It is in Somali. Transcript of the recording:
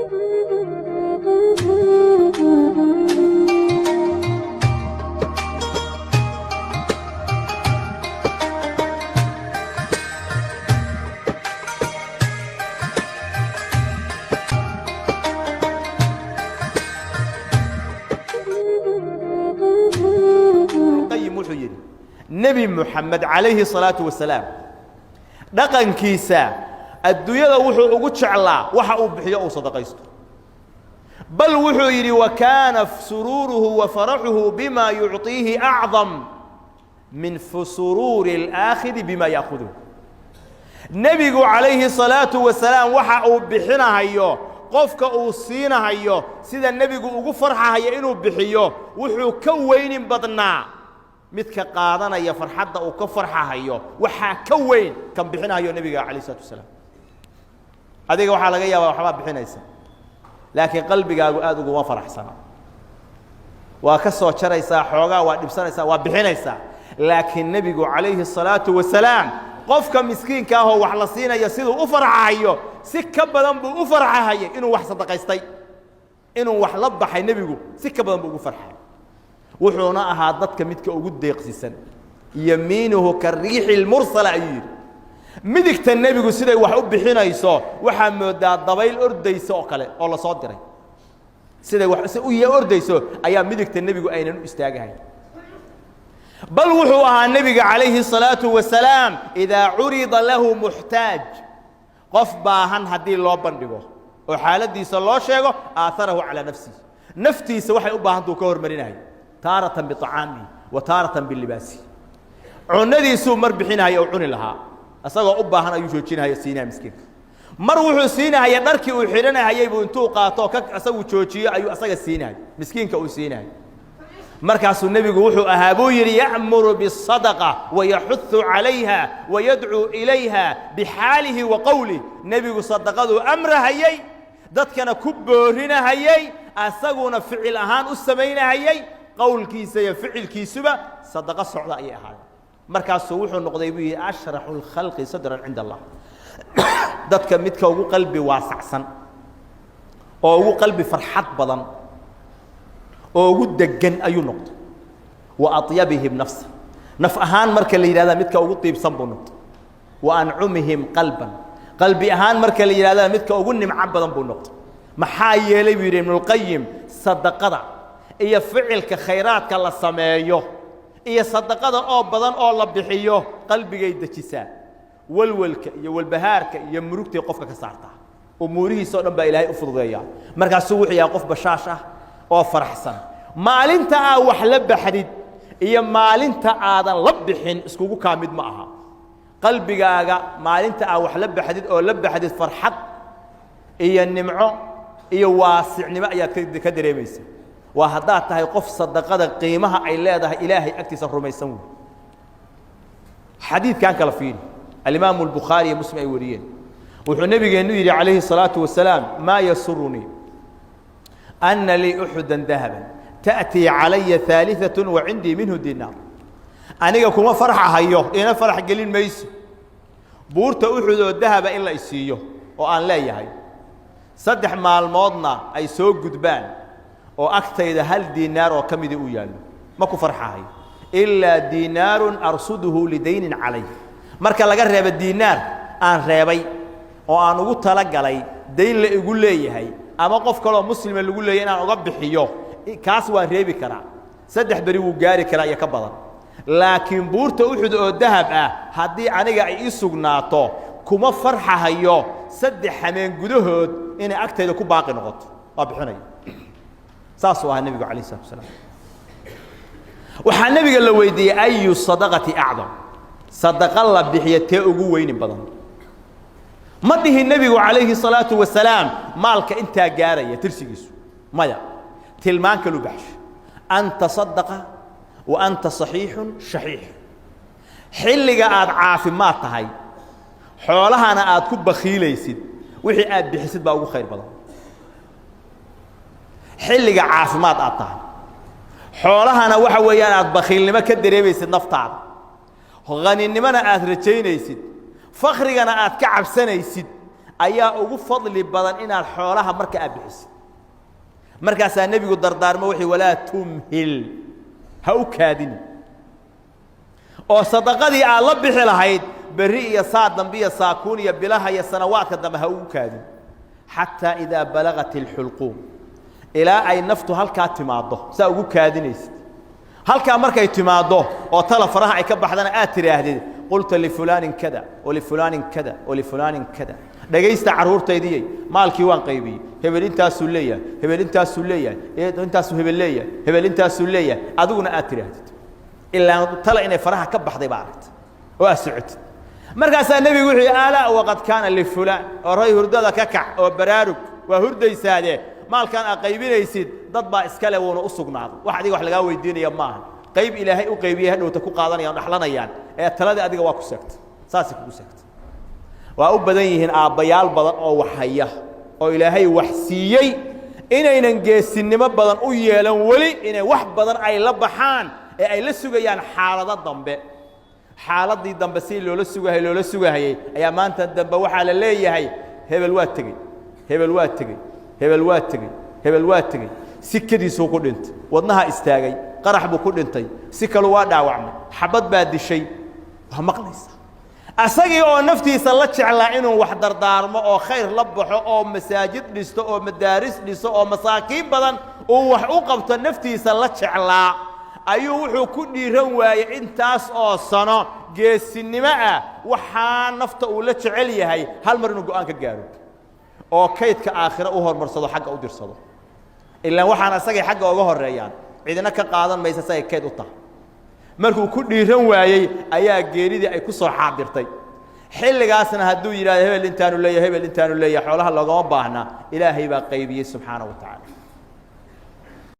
Qayim wuxuu yidhi, Nebi Moxamed calayhi salaatu wasalaam dhaqankiisa adduunyada wuxuu ugu jeclaa waxa uu bixiyo, uu sadaqaysto. Bal wuxuu yidhi: "Wa kaana suruuruhu wa faraxuhu bima yucطiihi acdam min suruuri اlaakhidi bima ya'khuduh." Nebigu calayhi salaatu wasalaam waxa uu bixinahayo, qofka uu siinahayo, sida nebigu ugu farxahayo inuu bixiyo, wuxuu ka weynin badnaa midka qaadanaya. Farxadda uu ka farxahayo waxaa ka weyn kan bixinahayo nebiga calayh isalatu wasalaam. Adiga waxaa laga yaabaa waxbaa bixinaysa, laakiin qalbigaagu aad uguma faraxsana. Waa ka soo jaraysaa xoogaa, waa dhibsanaysaa, waa bixinaysaa. Laakiin nebigu calayhi الsalaatu wasalaam qofka miskiinka ahoo wax la siinayo siduu u farxahayo si ka badan buu u farxahayay inuu wax sadaqaystay, inuu wax la baxay. Nebigu si ka badan buu ugu farxay, wuxuuna ahaa dadka midka ugu deeqsisan. "Yamiinuhu كالريح المرسلة" ayuu yidhi. Midigta nebigu siday wax u bixinayso waxaa moodaa dabayl ordaysa oo kale oo lasoo diray. Siday wax si u ordayso ayaa midigta nebigu aynan u istaagahayn. Bal wuxuu ahaa nebiga calayhi الsalaaةu wasalaam إidaa curida lahu muxtaaj, qof baahan haddii loo bandhigo oo xaaladdiisa loo sheego, آثره calىa nafsihi, naftiisa waxay u baahantuu ka hormarinahay, تارة بطعامه وتارة بلباسه. Cunadiisuu mar bixinahaya oo cuni lahaa, isagoo u baahan ayuu joojinahaya, siinaya miskiinka. Mar wuxuu siinahaya dharkii uu xidhanahayay buu intuu qaato ka isagu joojiyo ayuu asaga siinahaya, miskiinka uu siinahaya. Markaasuu nebigu wuxuu ahaa, buu yidhi, يأمر بالصدقة ويحث عليها ويدعو إليها بحاله وقوله. Nebigu sadaqaduu amrahayey, dadkana ku boorinahayey, asaguna ficil ahaan u samaynahayey. Qowlkiisa iyo ficilkiisuba sadaqo socda ayay ahaayeen. Markaasuu wuxuu noqday, buu yidhi, أشرح الخلق صدرا عند الله, dadka midka ugu qalbi waasacsan oo ugu qalbi farxad badan oo ugu degan ayuu noqday. وأطيبهم نفسا, naf ahaan marka la yidhahda midka ugu tiibsan buu noqday. وأنعمهم قلبا, qalbi ahaan marka la yidhahdana midka ugu nimco badan buu noqday. Maxaa yeelay, buu yidhi Ibnulqayim, sadaqada iyo ficilka khayraadka la sameeyo iyo sadaqada oo badan oo la bixiyo qalbigay dejisaa, walwalka iyo walbahaarka iyo murugtay qofka ka saartaa, umuurihiisa o dhan baa Ilaahay u fududeeyaa. Markaasuu wuxuu yahay qof bashaash ah oo faraxsan. Maalinta aad wax la baxdid iyo maalinta aadan la bixin iskugu kaa mid ma aha qalbigaaga. Maalinta aad wax la baxdid oo la baxdid, farxad iyo nimco iyo waasicnimo ayaad ka dareemaysa. Waa haddaad tahay qof sadaqada qiimaha ay leedahay Ilaahay agtiisa rumaysan wey. Xadiidkan kala fiiri, alimaamu الbukhaari iyo Muslim ay wariyeen. Wuxuu nebigeennu yidhi calayhi الsalaaةu wasalaam: "ما يسرني أن لي أحدا ذهبا تأتي علي ثالثة وعندي منه دينار." Aniga kuma farxahayo, ina farax gelin mayso buurta Uxud oo dahaba in la isiiyo oo aan leeyahay, 3 maalmoodna ay soo gudbaan oo agtayda hal diinaar oo ka midii u yaallo. Ma ku farxahayo إلا دينار أرصده لدين علي, marka laga reebo diinaar aan reebay oo aan ugu talagalay dayn la igu leeyahay ama qof kaloo muslima lagu leeyahy inaan uga bixiyo. Kaas waan reebi karaa, 3 beri wuu gaari karaa iyo ka badan. Laakiin buurta Uxud oo dahab ah haddii aniga ay ii sugnaato, kuma farxahayo 3 hameen gudahood inay agtayda ku baaqi noqoto, waa bixinaya. Saasuu ahaa nebigu calayh isalatu wasalaam. Waxaa nebiga la weydiiyey: "أي الصدقة أعظم?" Sadaqa la bixiyo tee ugu weyni badan? Ma dhihin nebigu calayhi salaatu wasalaam maalka intaa gaaraya tirsigiisu. Maya, tilmaan kalu baxsho: "أن تصدق وأنت صحيح شحيح." Xilliga aad caafimaad tahay, xoolahana aad ku bakiilaysid, wixii aad bixisid baa ugu khayr badan. Xilliga caafimaad aad tahay, xoolahana waxa weeyaan aad bakiilnimo ka dareemaysid naftaada, haninimona aad rajaynaysid, fakrigana aad ka cabsanaysid. Ayaa ugu fadli badan inaad xoolaha marka aad bixisid. Markaasaa nebigu dardaarmo wuxuu: "Walaa tumhil," ha u kaadini oo sadaqadii aad la bixi lahayd berri iyo saa dambe iyo saakuun iyo bilaha iyo sanawaadka dambe ha ugu kaadin. "Xataa idaa balagat alxulquum," ilaa ay naftu halkaa timaaddo, saa ugu kaadinaysid. Halkaa markay timaaddo oo tala faraha ay ka baxdana aad tidhaahdid: "Qulta lifulaanin kada walifulaanin kada walifulaanin kada. Dhegaysta carruurtaydiyey, maalkii waan qaybiyey. Hebel intaasuu leeyahay, hebel intaasuu leeyahay, intaasuu hebel leeyahay, hebel intaasuu leeyahay." Adiguna aad tidhaahdid ilaa tala inay faraha ka baxday baa aragta oo aad socotid. Markaasaa nebigu wuxuu yidhi: "Alaa waqad kaana lifulaan." Oo ray, hurdada ka kac oo baraarug, waa hurdaysaade. Maalkan aad qaybinaysid dad baa iskale, wuuna u sugnaaday. Wax adiga wax lagaa weydiinaya maaha. Qayb Ilaahay u qaybiyey hadhowta ku qaadanayaan, dhaxlanayaan. Ee taladii adiga waa ku seegtay, saasay kugu seegtay. Waa u badan yihiin aabbayaal badan oo wax haya oo Ilaahay wax siiyey inaynan geesinimo badan u yeelan weli inay wax badan ay la baxaan, ee ay la sugayaan xaalado dambe. Xaaladii dambe si loola sugahay loola sugahayey ayaa maanta dambe waxaa la leeyahay: "Hebel waa tegey, hebel waa tegey, hebel waa tegey, hebel waa tegey. Sikadiisuu ku dhintay, wadnaha istaagay, qarax buu ku dhintay, si kalu waa dhaawacmay, xabad baa dishay." Waa maqlaysa asagii oo naftiisa la jeclaa inuu wax dardaarmo oo khayr la baxo oo masaajid dhisto oo madaaris dhiso oo masaakiin badan uu wax u qabto naftiisa la jeclaa, ayuu wuxuu ku dhiiran waayey intaas oo sano geesinimo ah. Waxaa nafta uu la jecel yahay hal mar inuu go'aan ka gaaro oo kaydka aakhiro u horumarsado, xagga u dirsado. Ilaan waxaan asagay xagga oga horreeyaan, cidina ka qaadan maysa, isagay kayd u tahay. Markuu ku dhiiran waayey ayaa geeridii ay ku soo xaadirtay. Xilligaasna hadduu yidhahdo: "Hebel intaanu leeyahay, hebel intaanu leeyahay," xoolaha loogama baahna. Ilaahay baa qaybiyey, subxaana wa tacaala.